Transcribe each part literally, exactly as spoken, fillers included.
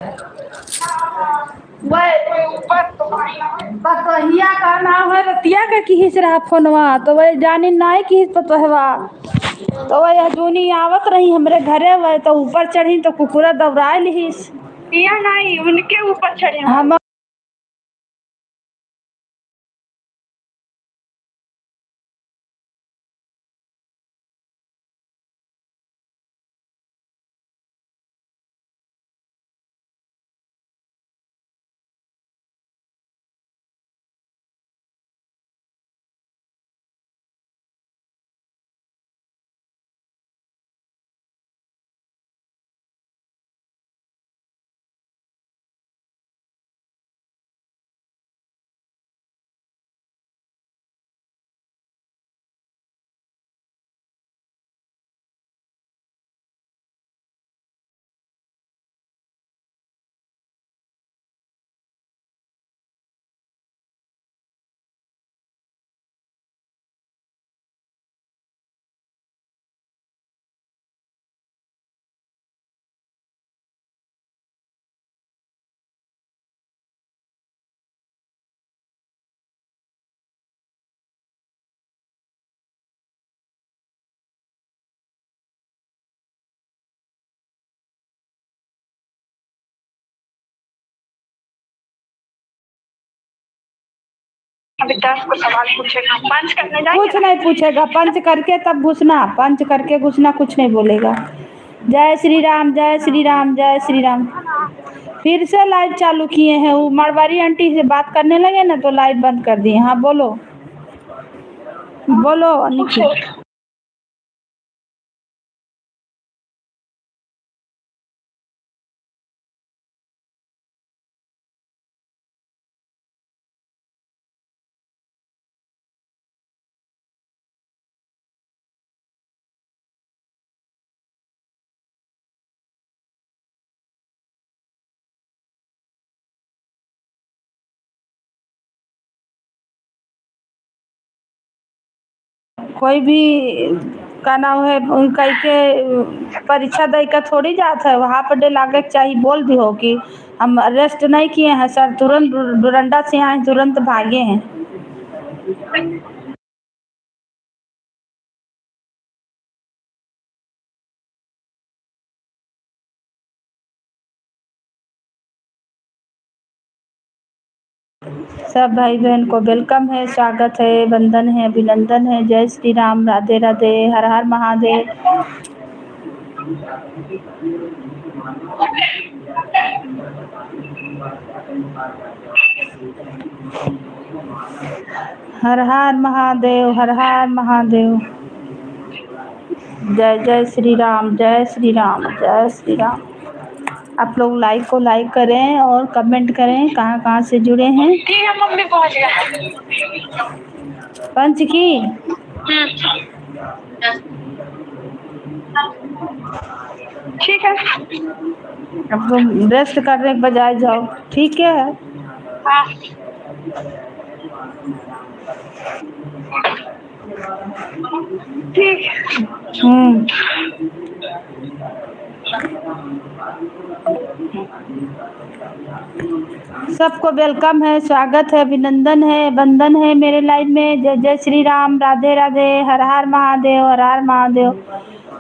वह पतोहिया का नाम है रतिया का किहिस रहा फोनवा, तो वह जानी नाई किहिस पतोहवा। तो वह जूनी आवत रही हमरे घरे, वह तो ऊपर चढ़ी तो कुकुरा दौड़ाए लिहिस। पिया नाई, उनके ऊपर चढ़े। हम अभी दस को सवाल पूछेगा, पंच करने जाएंगे कुछ ना? नहीं पूछेगा, पंच करके तब घुसना, पंच करके घुसना, कुछ नहीं बोलेगा। जय श्री राम, जय श्री राम, जय श्री राम। फिर से लाइव चालू किए हैं, वो मारवाड़ी आंटी से बात करने लगे ना तो लाइव बंद कर दिए। हाँ, बोलो, बोलो निकी। कोई भी का नाम है, कई के परीक्षा दे के थोड़ी जात है, वहाँ पर डे लागे के चाही, बोल दिहो कि हम रेस्ट नहीं किए हैं सर, तुरंत डु-, डुरंडा से आए, तुरंत भागे हैं। सब भाई बहन को वेलकम है, स्वागत है, वंदन है, अभिनंदन है। जय श्री राम, राधे राधे, हर हर महादेव। हर हर महादेव, हर हर महादेव। जय जय श्री राम, जय श्री राम, जय श्री राम। आप लोग लाइव को लाइक करें और कमेंट करें, कहाँ कहाँ से जुड़े हैं। ठीक है मम्मी, पहुँच गया। पंच की। हम्म। ठीक है। अब तुम रेस्ट करने के बजाय जाओ, ठीक है? हाँ। ठीक। हम्म। सबको वेलकम है, स्वागत है, अभिनंदन है, वंदन है मेरे लाइव में। जय जय श्री राम, राधे राधे, हर हर महादेव, हर हर महादेव।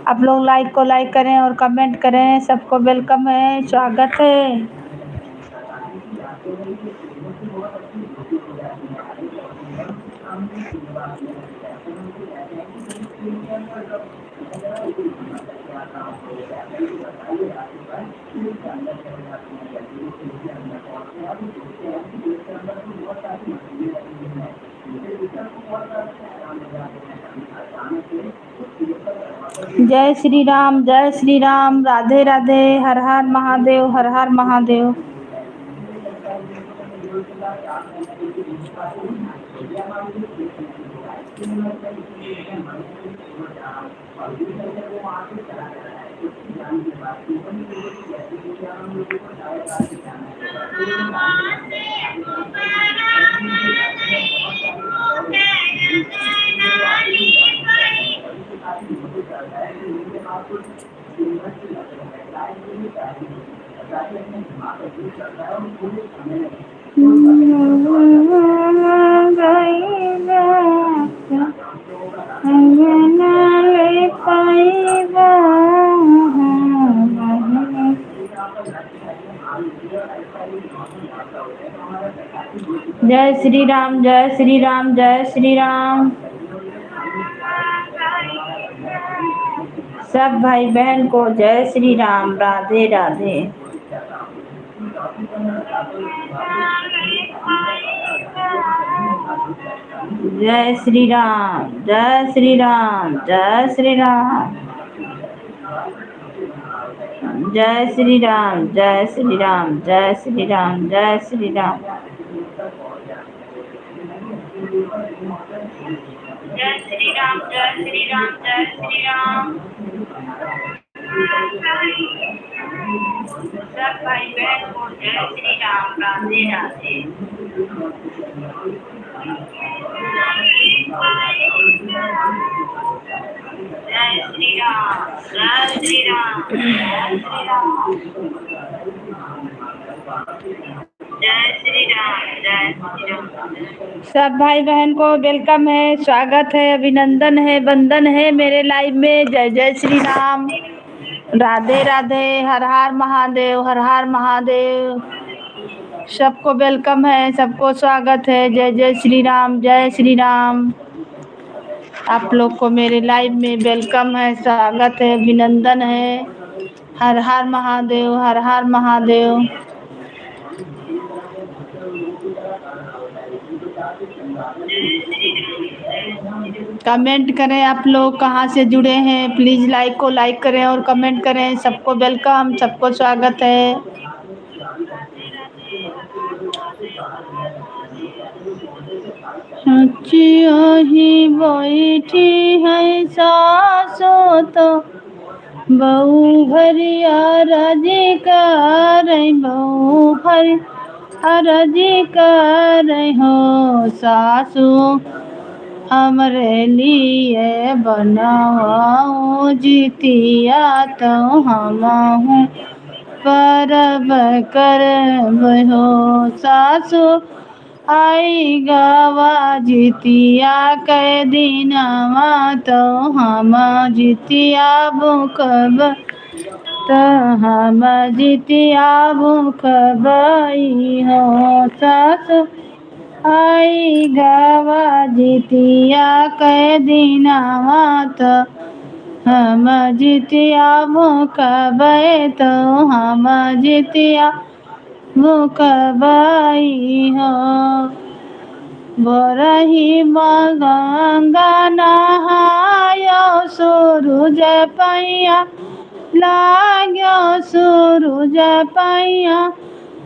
आप लोग लाइव को लाइक करें और कमेंट करें। सबको वेलकम है, स्वागत है। जय श्री राम, जय श्री राम, राधे राधे, हर हर महादेव, हर हर महादेव। जय श्री राम, जय श्री राम, जय श्री राम। सब भाई बहन को जय श्री राम, राधे राधे। जय श्री राम, जय श्री राम, जय श्री राम। जय श्री राम, जय श्री राम, जय श्री राम, जय श्री राम। जय श्री राम, जय श्री राम, जय श्री राम। सब भाई बहन को जय श्री राम, राधे राधे। जय श्री राम, जय श्री राम, जय श्री राम। जय श्री राम, जय श्री राम। सब भाई बहन को welcome है, स्वागत है, अभिनंदन है, वंदन है मेरे live में। जय जय श्री राम, राधे राधे, हर हर महादेव, हर हर महादेव। सबको welcome है, सबको स्वागत है। जय जय श्री राम, जय श्री राम। आप लोग को मेरे live में welcome है, स्वागत है, अभिनंदन है। हर हर महादेव, हर हर महादेव। Comment करें, आप लोग कहाँ से जुड़े हैं, please live को like करें और comment करें। सबको welcome, सबको स्वागत है। हचिया ही बैठी है सासो तो बहू भरिया राजी करे, बहू भर अरजी करे हो सासू, हमरे लिए बनवाओ जितिया तो हमहूँ परब करब हो सासू। आई गवा जितिया के दिनवा तो हम जितिया भूखब, तो हम जितिया भूखबई हो सासु। आई गवा जितिया के दिनवा तो हम जितिया भूखबे, तो हम जितिया भूखबई हो। भोरही मा गंगा नहायो सूरुज पैया लाग्यो, सूरुज पैया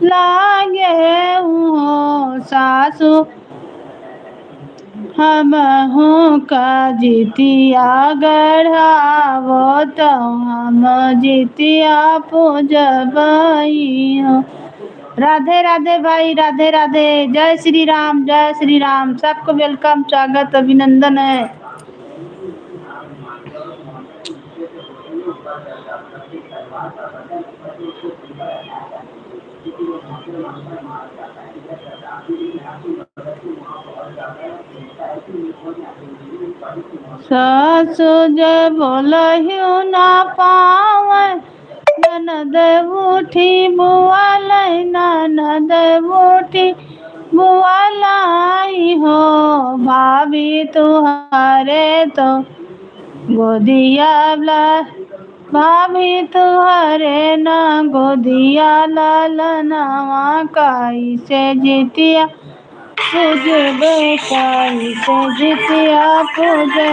लागे हो सासु। हमहूँ का जितिया गढ़ावो, तो हम जितिया पूजबई हो। राधे राधे भाई, राधे राधे। जय श्री राम, जय श्री राम। सबको welcome, स्वागत, अभिनंदन है। सासु जे बोलहियो ना पावे, ननद उठी बुआले, ननद उठी बुआलाई हो। भाभी तुहरे तो गोदिया ला, भाभी तुहरे ना गोदिया लालनवा, कैसे जितिया पूजबे, कैसे जितिया पूजबे।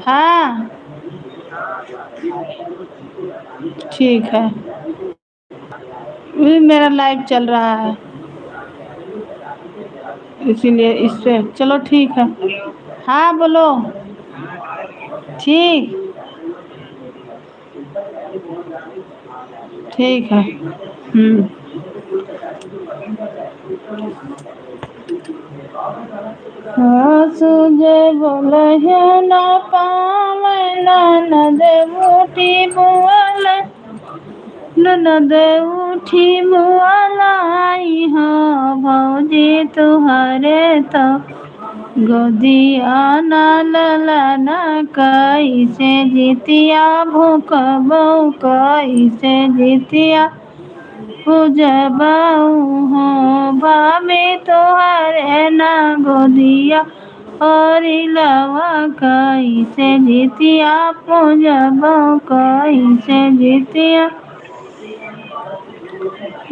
हाँ, ठीक है। अभी मेरा live चल रहा है, इसीलिए इस पे। चलो ठीक है। हाँ, बोलो। ठीक, ठीक है। हम्म। सासु जे बोलहे न पावे, ननद उठी बोले, ननद उठी बोलाई हो, भौजी तुहरे तो गोदिया ना ललना कैसे जितिया भूखबो, कैसे जितिया पूजबऊ हो, भाभी तोहरे ना गोदिया, और लवा कैसे जितिया पूजबऊ, कैसे जितिया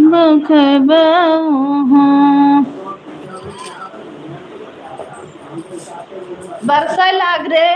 भूखबऊ हो। बरसाए लाग रे।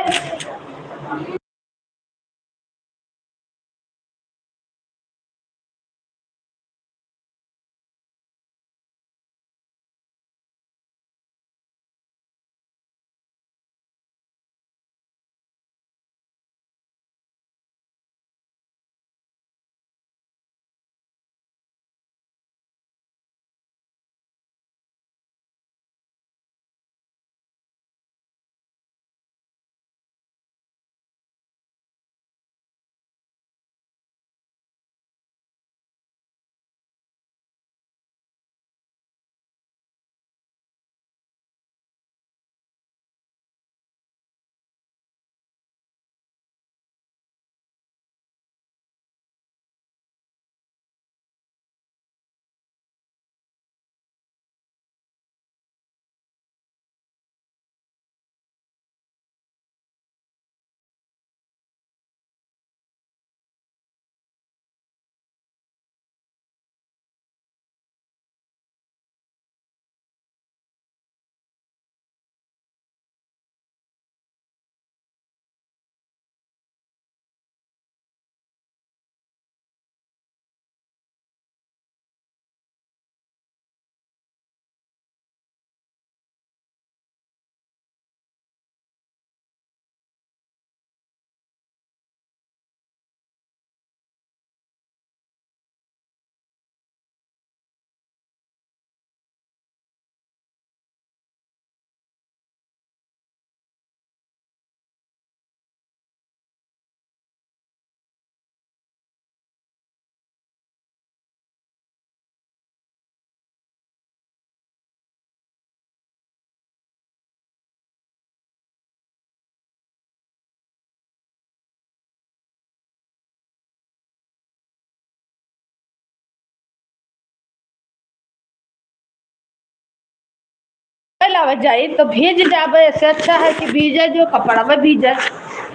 लावे जाई तो भीज जाबे, इससे अच्छा है कि भीजे जो कपड़ा में भीजे,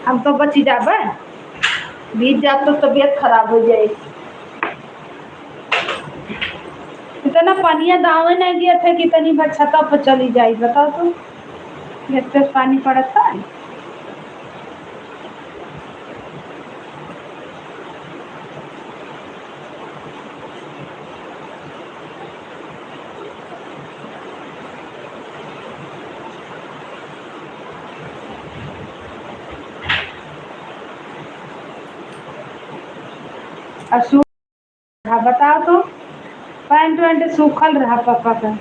हम तो बची जाबे, भीज जाब तो तबीयत खराब हो जाई। इतना पनिया दावे नहीं दिया था कि तनी भर छता पर चली जाई, बताओ तो, इतना पानी पड़ता है। आ सू-, हाँ, बताओ तो, पैंट वैंट सूखल रहा पापा का।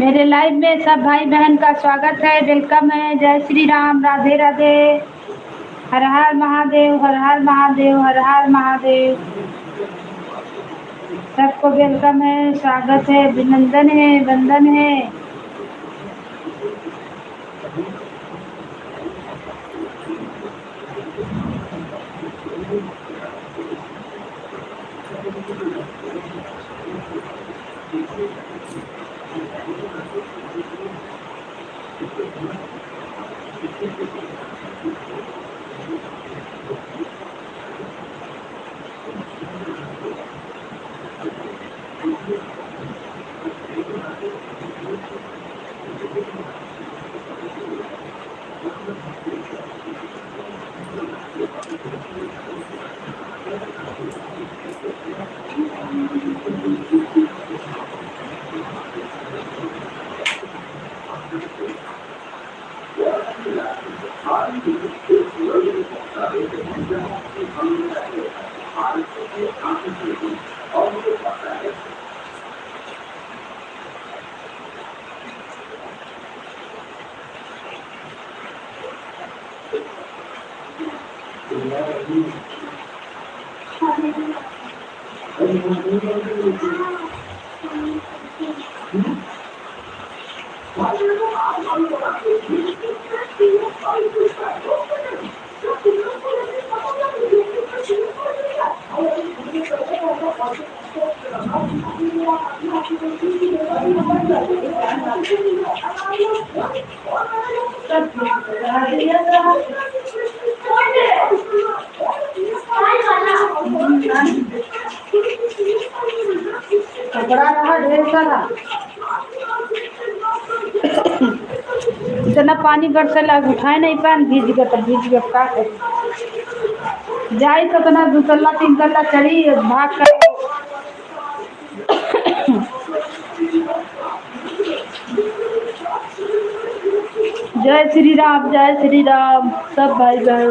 मेरे live में सब भाई बहन का स्वागत है, welcome है। जय श्री राम, राधे राधे, हर हर महादेव, हर हर महादेव, हर हर महादेव। सबको welcome है, स्वागत है, अभिनंदन है, वंदन है। कपड़ा रहा ढेर सारा। इतना पानी बरसेला, उठाए नहीं पान, भीज गए तो भीज गए, का करी? जाई तो इतना दो तल्ला, तीन तल्ला चढ़ी, भाग कर। जय श्री राम, जय श्री राम, सब भाई बहन।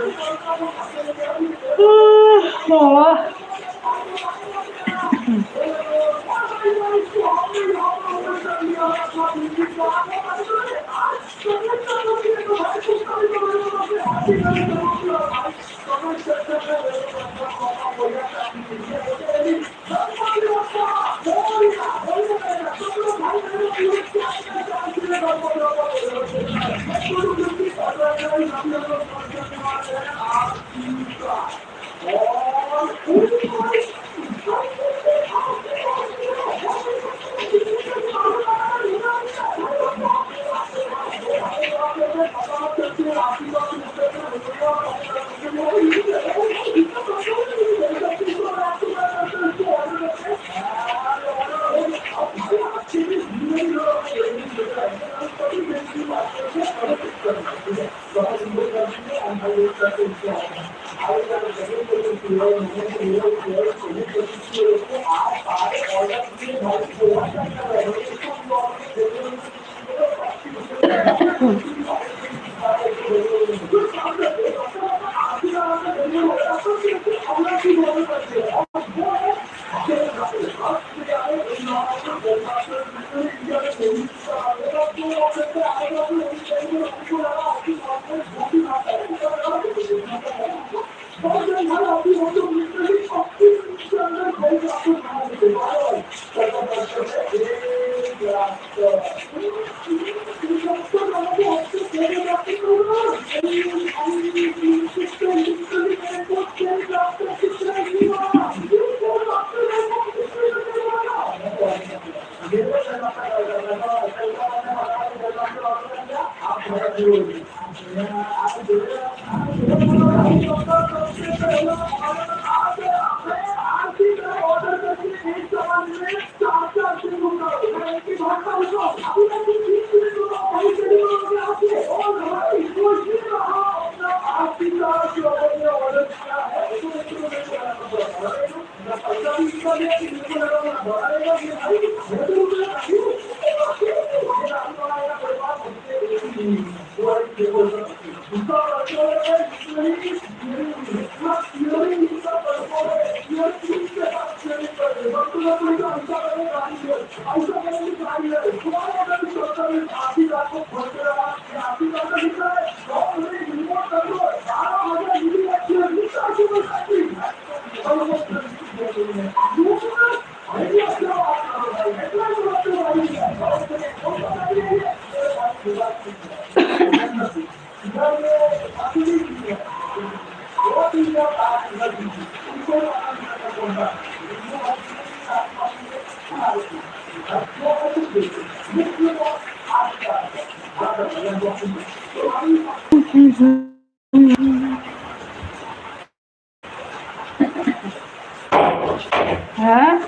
हाँ?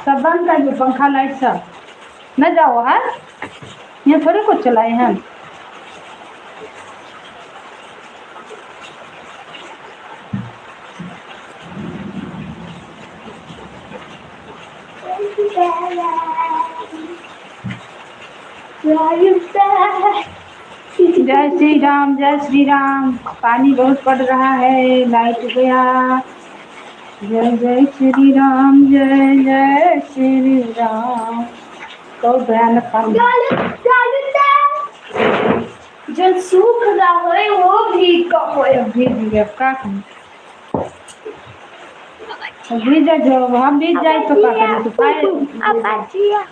सब बंद कर दो, पंखा, लाइट सब। न जाओ, हाँ? यहाँ थोड़ी कुछ चलाए हैं। जय श्री राम, जय श्री राम। पानी बहुत पड़ रहा है, लाइट गया। जय जय श्री राम, जय जय श्री राम। बहुत भयानक पानी। जल, जल, जल। जल सूख रहा है, वो भीग का होए। भीग गया, का करूं? भीज जाए जो, हम भीज जाए तो का करी, तो खाए। अपाचिया।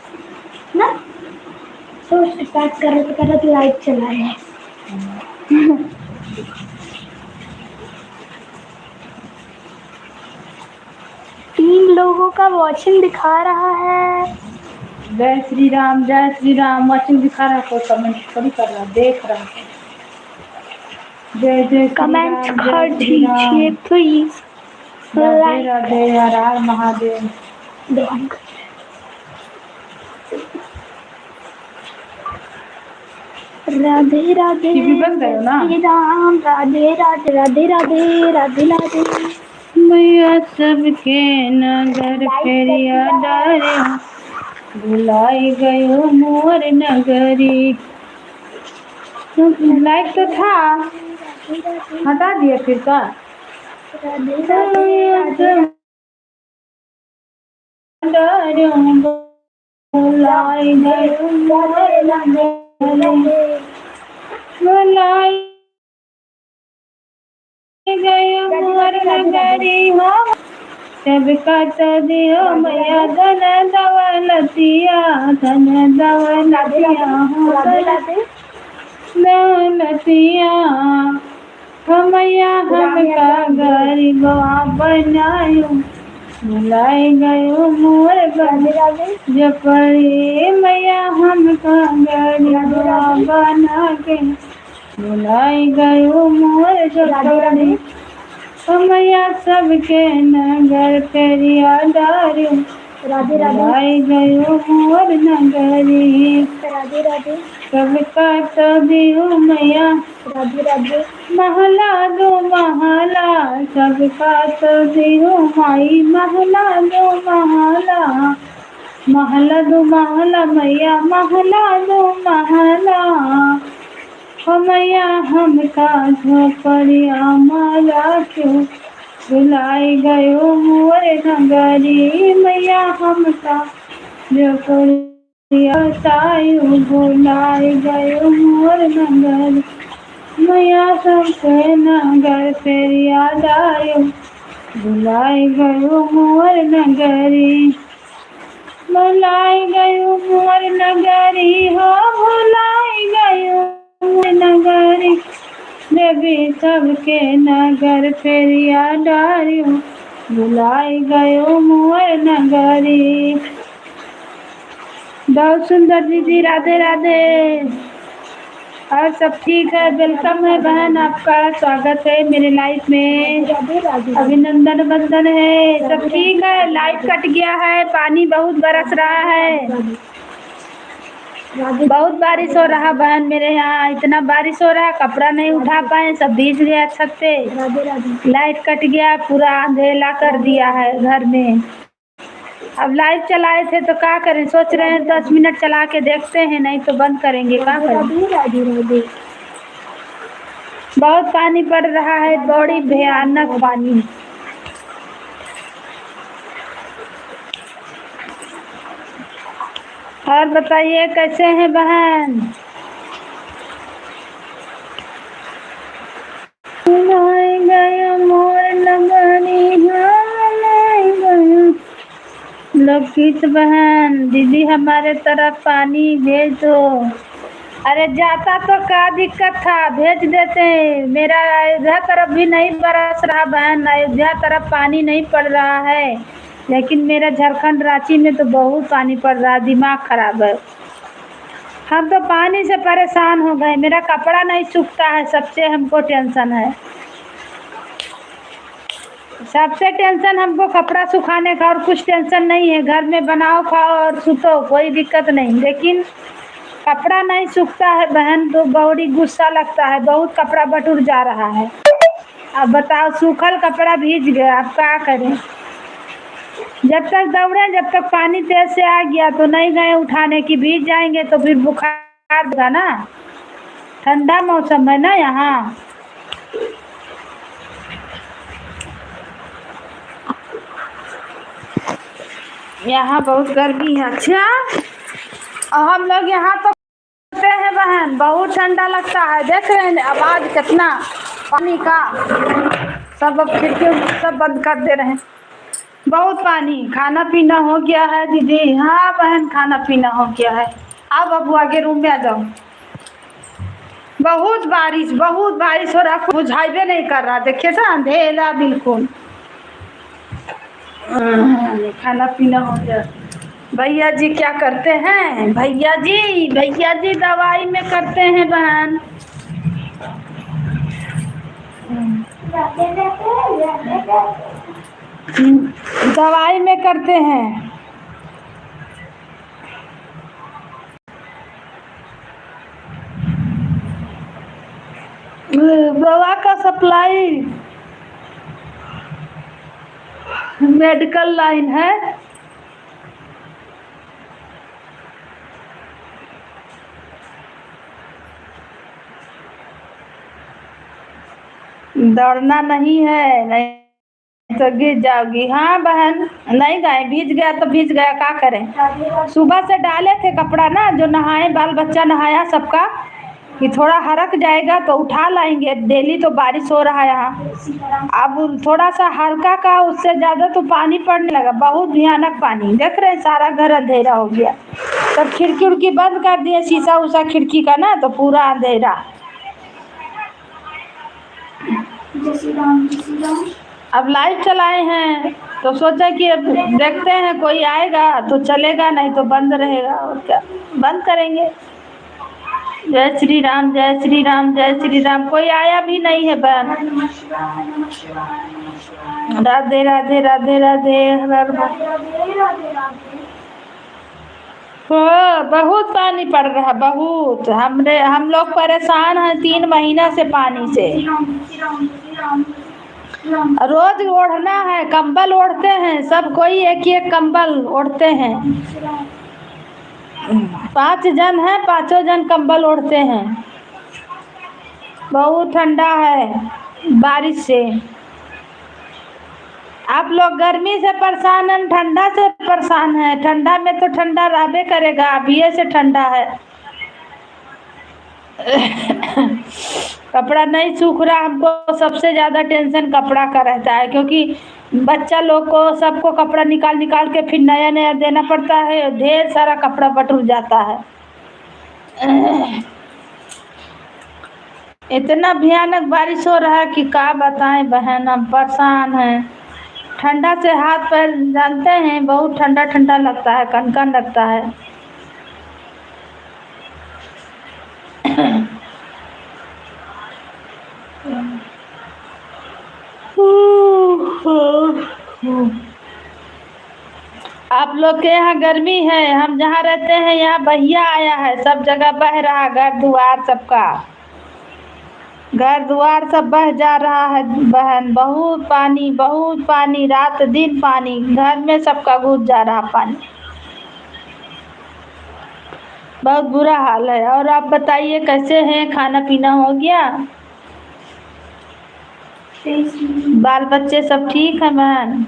ना? तो start करत करत लाइट चला है। तीन लोगों का वॉचिंग दिखा रहा है। जय श्री राम, जय श्री राम। वॉचिंग दिखा रहा है, कोई कमेंट थोड़ी कर रहा, देख रहा है। जय जय श्री कमेंट राम, जय कर श्री राम। दीजिए प्लीज। राधे लाइक। राधे, हर हर महादेव। राधे राधे, टीवी बंद करो ना। श्री राम, राधे राधे, राधे राधे, राधे राधे। मैया सबके नगर फेरिया डारे, भुलाई गयो मोर नगरी। लाइट तो था, हटा दिया फिर का? राधे राधे, राधे राधे। भुलाई गयो मोर नगरी, भुलाई गयो मोर नगरी हो। सबका तो दियो मैया धन दौलतिया, धन दौलतिया हो, धन दौलतिया। हमैया हमका गरीबवा बनायो, भुलाई गयो मोर राधे राधे। जपड़ी मैया हमका गरीबवा राधे राधे। बना के, भुलाई गयो मोर राधे राधे। जपड़ी। हमैया सबके नगर फेरिया डारे, राधे राधे। भुलाई गयो मोर नगरी। राधे राधे। सबका तो दियो मैया, राधे राधे। महला दो महला, सबका तो दियो माई, महला दो महला, महला दो महला मैया, महला दो महला। हमैया हमका झोपड़िया मा राख्यो, भुलाई गयो मोर नगरी। मैया हमका झोपड़िया तायो, भुलाई गयो मोर नगरी। मैया सबके नगर फेरिया डायो, भुलाई गयो मोर नगरी। भुलाई गयो मोर नगरी हो, भुलाई गयो मोर नगरी। देवी सबके नगर फेरिया डारियो, भुलाई गयो मोर नगरी। बहुत सुंदर दीदी, राधे राधे। और सब ठीक है, welcome है बहन, आपका स्वागत है मेरे live में। राधे राधे। अभिनंदन वंदन है, सब ठीक है। Light कट गया है, पानी बहुत बरस रहा है, राधे। बहुत बारिश हो रहा बहन मेरे यहाँ, इतना बारिश हो रहा, कपड़ा नहीं उठा पाए, सब भीज गया छत पे। राधे राधे। Light कट गया, पूरा अंधेला कर दिया है घर में। अब live चलाए थे तो का करें, सोच रहे हैं दस मिनट चला के देखते हैं, नहीं तो बंद करेंगे, का करें। राधे, राधे, राधे। बहुत पानी पड़ रहा है, बड़ी भयानक पानी। और बताइए, कैसे हैं बहन? भुलाए गयो मोर नगरी, हाँ, किस बहन, दीदी हमारे तरफ पानी भेज दो। अरे जाता तो का दिक्कत था, भेज देते। मेरा अयोध्या तरफ भी नहीं बरस रहा बहन, अयोध्या तरफ पानी नहीं पड़ रहा है, लेकिन मेरा झारखंड रांची में तो बहुत पानी पड़ रहा है, दिमाग खराब है। हम तो पानी से परेशान हो गए, मेरा कपड़ा नहीं सूखता है, सबसे हमको टेंशन है। सबसे टेंशन हमको कपड़ा सुखाने का, और कुछ टेंशन नहीं है। घर में बनाओ, खाओ और सुतो, कोई दिक्कत नहीं, लेकिन कपड़ा नहीं सूखता है बहन, तो बड़ी गुस्सा लगता है, बहुत कपड़ा बटुर जा रहा है। अब बताओ, सूखल कपड़ा भीज गया, अब का करें? जब तक दौड़े, जब तक पानी तेज से आ गया तो नहीं गए उठाने की, भीज जाएंगे तो फिर बुखार होगा ना, ठंडा मौसम है ना यहाँ। यहाँ बहुत गर्मी है। अच्छा, और हम लोग यहाँ तो करते हैं बहन, बहुत ठंडा लगता है। देख रहे हैं आवाज कितना पानी का, सब अब खिड़की सब बंद कर दे रहे हैं। बहुत पानी। खाना पीना हो गया है दीदी? हाँ बहन, खाना पीना हो गया है। आओ बाबू, आगे रूम में आ जाओ। बहुत बारिश, बहुत बारिश हो रहा, कुछ बुझाइबे नहीं कर रहा। देखिए तो अंधेरा बिल्कुल। हाँ, खाना पीना हो गया। भैया जी क्या करते हैं? भैया जी, भैया जी दवाई में करते हैं बहन। दवाई में करते हैं। दवा का सप्लाई मेडिकल लाइन है। दौड़ना नहीं है, नहीं तो गिर जाओगी। हाँ बहन, नहीं गए, भीज गया तो भीज गया, का करें? सुबह से डाले थे कपड़ा ना, जो नहाए, बाल बच्चा नहाया सबका, कि थोड़ा हरक जाएगा तो उठा लाएंगे। डेली तो बारिश हो रहा है यहाँ, अब थोड़ा सा हल्का का, उससे ज्यादा तो पानी पड़ने लगा, बहुत भयानक पानी। देख रहे हैं, सारा घर अंधेरा हो गया। तब खिड़की उड़की बंद कर दिए, शीशा उषा खिड़की का ना, तो पूरा अंधेरा। जय श्री राम, जय श्री राम। अब लाइट चलाए हैं तो सोचा कि अब देखते हैं, कोई आएगा तो चलेगा, नहीं तो बंद रहेगा। और क्या, बंद करेंगे। जय श्री राम, जय श्री राम, जय श्री राम। कोई आया भी नहीं है बहन। नमः शिवाय, नमः शिवाय, नमः शिवाय। राधे राधे, राधे राधे, हर हर महा- राधे राधे, राधे। हो, बहुत पानी पड़ रहा, बहुत। हमरे, हम लोग परेशान हैं तीन महीना से पानी से। रोज ओढ़ना है, कंबल ओढ़ते हैं, सब कोई एक एक कंबल ओढ़ते हैं। पाँच जन हैं, पाँचों जन कंबल ओढ़ते हैं। बहुत ठंडा है बारिश से। आप लोग गर्मी से परेशान हैं, ठंडा से परेशान हैं। ठंडा में तो ठंडा रहबे करेगा, अभी से ठंडा है। कपड़ा नहीं सूख रहा, हमको सबसे ज्यादा टेंशन कपड़ा का रहता है, क्योंकि बच्चा लोग को सबको कपड़ा निकाल निकाल के फिर नया नया देना पड़ता है, ढेर सारा कपड़ा बटुर जाता है। इतना भयानक बारिश हो रहा है कि का बताएं बहन, हम परेशान हैं। ठंडा से हाथ पैर जानते हैं, बहुत ठंडा ठंडा लगता है, कनकन लगता है। आप लोग के यहाँ गर्मी है, हम जहाँ रहते हैं यहाँ बहिया आया है, सब जगह बह रहा, घर दुआर सबका, घर दुआर सब बह जा रहा है बहन। बहुत पानी, बहुत पानी, रात दिन पानी, घर में सबका घुस जा रहा पानी। बहुत बुरा हाल है। और आप बताइए, कैसे हैं, खाना पीना हो गया? बाल बच्चे सब ठीक हैं बहन?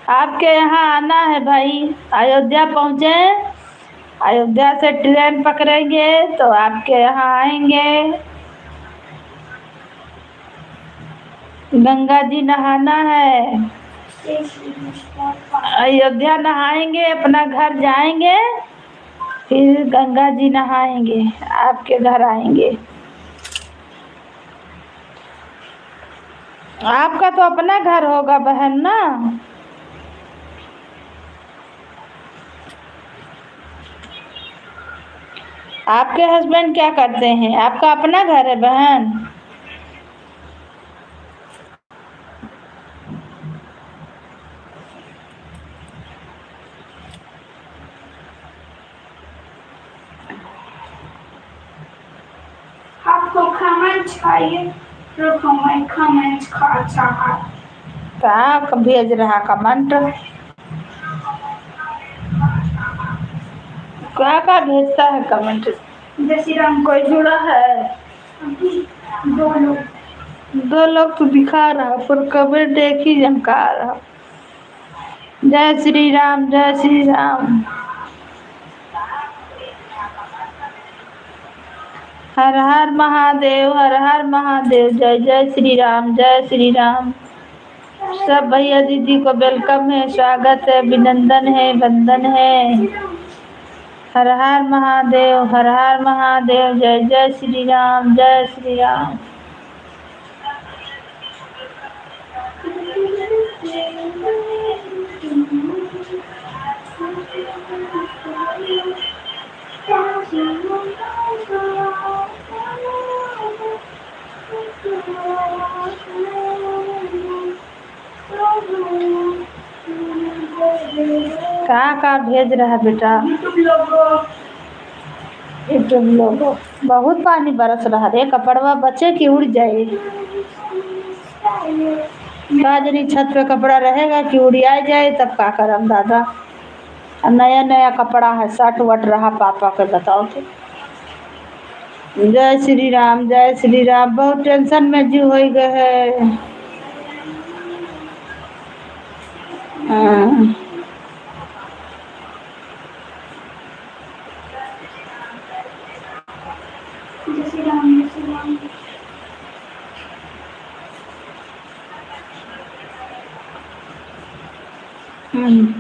आपके यहाँ आना है भाई, अयोध्या पहुँचे, अयोध्या से ट्रेन पकड़ेंगे तो आपके यहाँ आएंगे। गंगा जी नहाना है, अयोध्या नहाएंगे, अपना घर जाएंगे, फिर गंगा जी नहाएंगे, आपके घर आएंगे। आपका तो अपना घर होगा बहन ना। आपके हस्बैंड क्या करते हैं? आपका अपना घर है बहन? आपको कमेंट चाहिए? रुको, मैं कमेंट का चाहा। का भेज रहा कमेंट? का, का भेजता है कमेंट? जय श्री राम, कोई जुड़ा है? दो लोग। दो लोग तो दिखा रहा, पर कमेंट एक ही जन का आ रहा। जय श्री राम, जय श्री राम। हर हर महादेव, हर हर महादेव। जय जय श्री राम, जय श्री राम। सब भैया दीदी को वेलकम है, स्वागत है, अभिनंदन है, वंदन है। हर हर महादेव, हर हर महादेव। जय जय श्री राम, जय श्री राम। का, का भेज रहा बेटा? YouTube logo। YouTube logo। बहुत पानी बरस रहा रे, कपड़वा बचे कि उड़ जाए। का जनी छत पे कपड़ा रहेगा कि उड़िया जाए, तब का करब दादा। आ नया नया कपड़ा है, शर्ट वर्ट रहा पापा के, बताओ तो। जय श्री राम, जय श्री राम। बहुत टेंशन में जीव होइ गए है। हाँ। जय श्री राम, जय श्री राम। हम्म।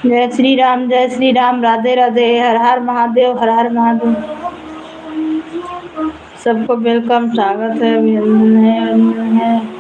जय श्री राम, जय श्री राम, राधे राधे, हर हर महादेव, हर हर महादेव। सबको वेलकम, स्वागत है, अभिनंदन है, अभिनंदन है।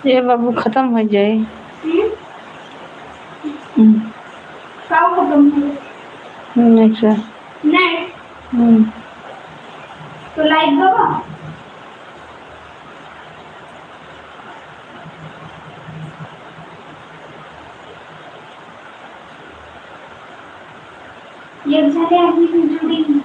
ए बाबू, खतम होइ जाई। हम्म? हम्म। का खतम होइ जाई? हम्म, अच्छा। नहीं। हम्म। तो लाइक दबा। एक जने अभी भी जुड़ी नहीं।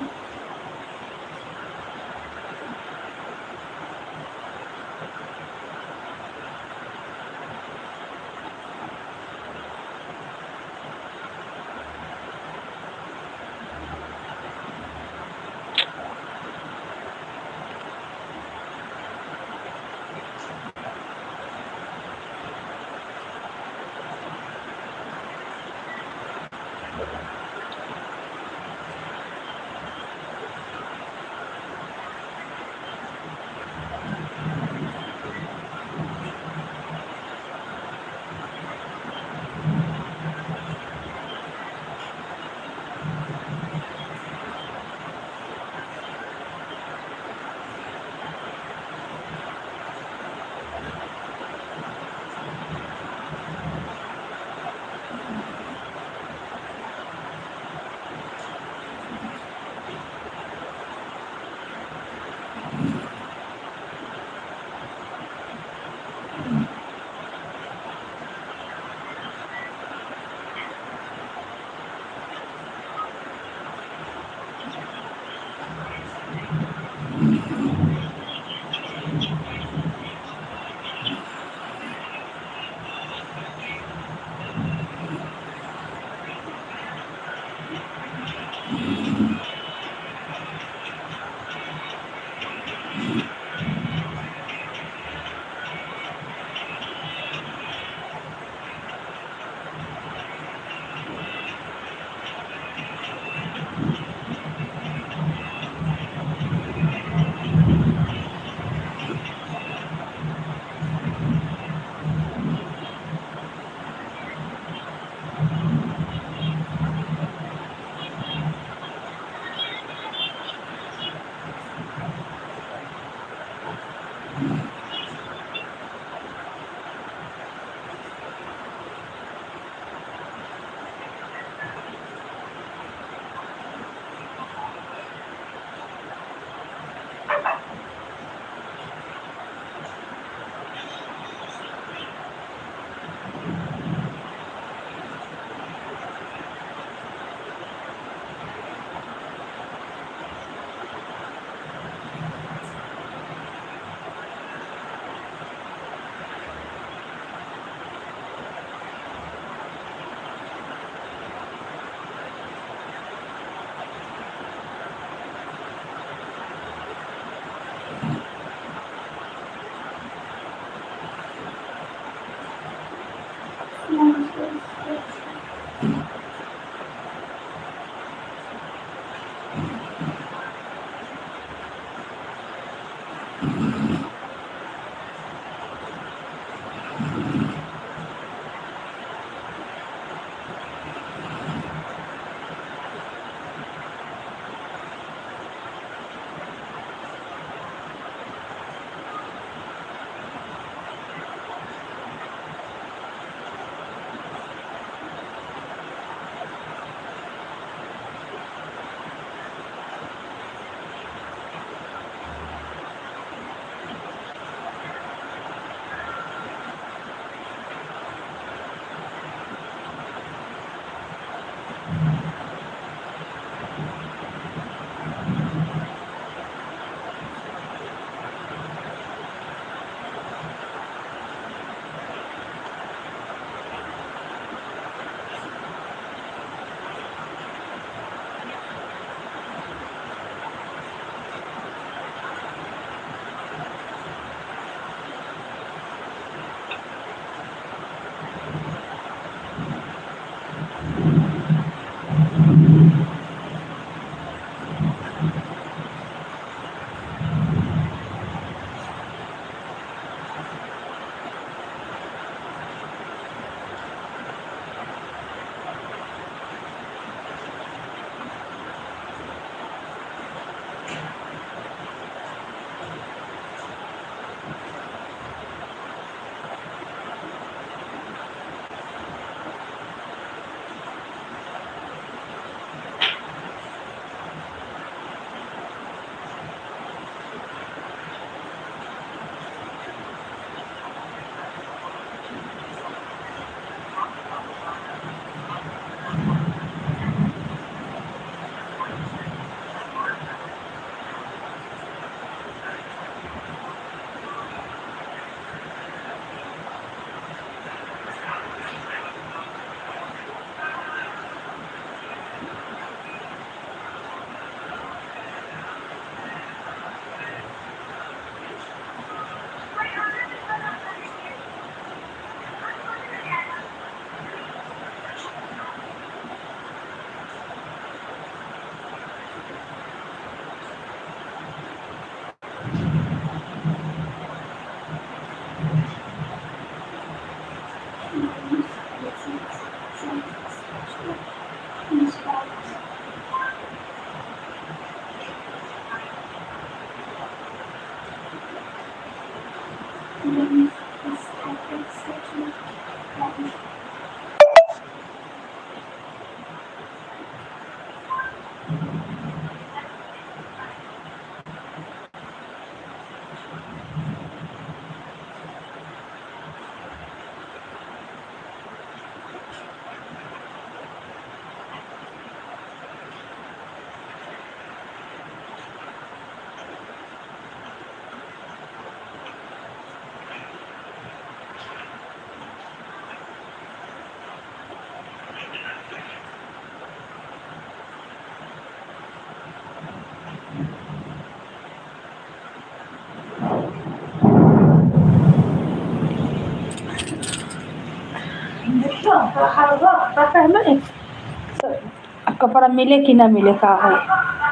अब कपड़ा मिले कि ना मिले, का हो?